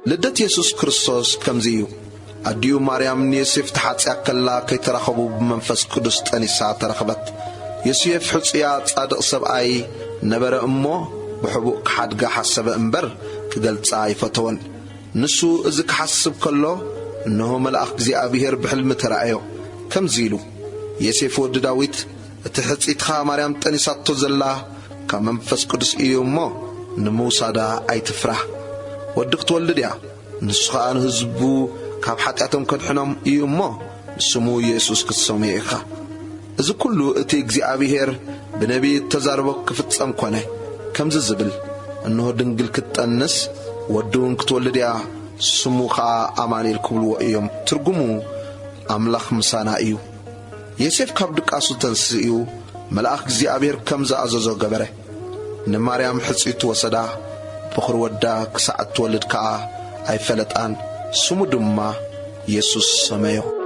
ልደት የሱስ ክርስቶስ ከምዚ እዩ። ኣዲኡ ማርያም ንዮሴፍ ተሓጽያ ከላ ከይተራኸቡ ብመንፈስ ቅዱስ ጠኒሳ ተረኽበት። ዮሴፍ ሕጹያ ጻድቕ ሰብኣይ ነበረ እሞ፣ ብሕቡእ ክሓድጋ ሓሰበ እምበር ክገልጻ ኣይፈተወን። ንሱ እዚ ክሓስብ ከሎ፣ እንሆ መልኣኽ እግዚኣብሔር ብሕልሚ ተራእዮ፣ ከምዚ ኢሉ፣ ዮሴፍ ወዲ ዳዊት፣ እቲ ሕጺትኻ ማርያም ጠኒሳቶ ዘላ ካብ መንፈስ ቅዱስ እዩ እሞ፣ ንምውሳዳ ኣይትፍራህ። ወዲ ክትወልድ እያ። ንሱ ኸኣ ንህዝቡ ካብ ሓጢኣቶም ከድሕኖም እዩ እሞ፣ ንስሙ የሱስ ክትሰምዮ ኢኻ። እዚ ኩሉ እቲ እግዚኣብሔር ብነቢይ እተዛረቦ ክፍጸም ኮነ። ከምዚ ዝብል፣ እንሆ ድንግል ክትጠንስ፣ ወዲ እውን ክትወልድ እያ፣ ስሙ ኸኣ ኣማኑኤል ክብልዎ እዮም። ትርጉሙ ኣምላኽ ምሳና እዩ። ዮሴፍ ካብ ድቃሱ ተንስኡ፣ መልኣኽ እግዚኣብሔር ከም ዝኣዘዞ ገበረ። ንማርያም ሕጽይቱ ወሰዳ፣ በኹሪ ወዳ ክሳዕ እትወልድ ከኣ ኣይፈለጣን። ስሙ ድማ የሱስ ሰመዮ።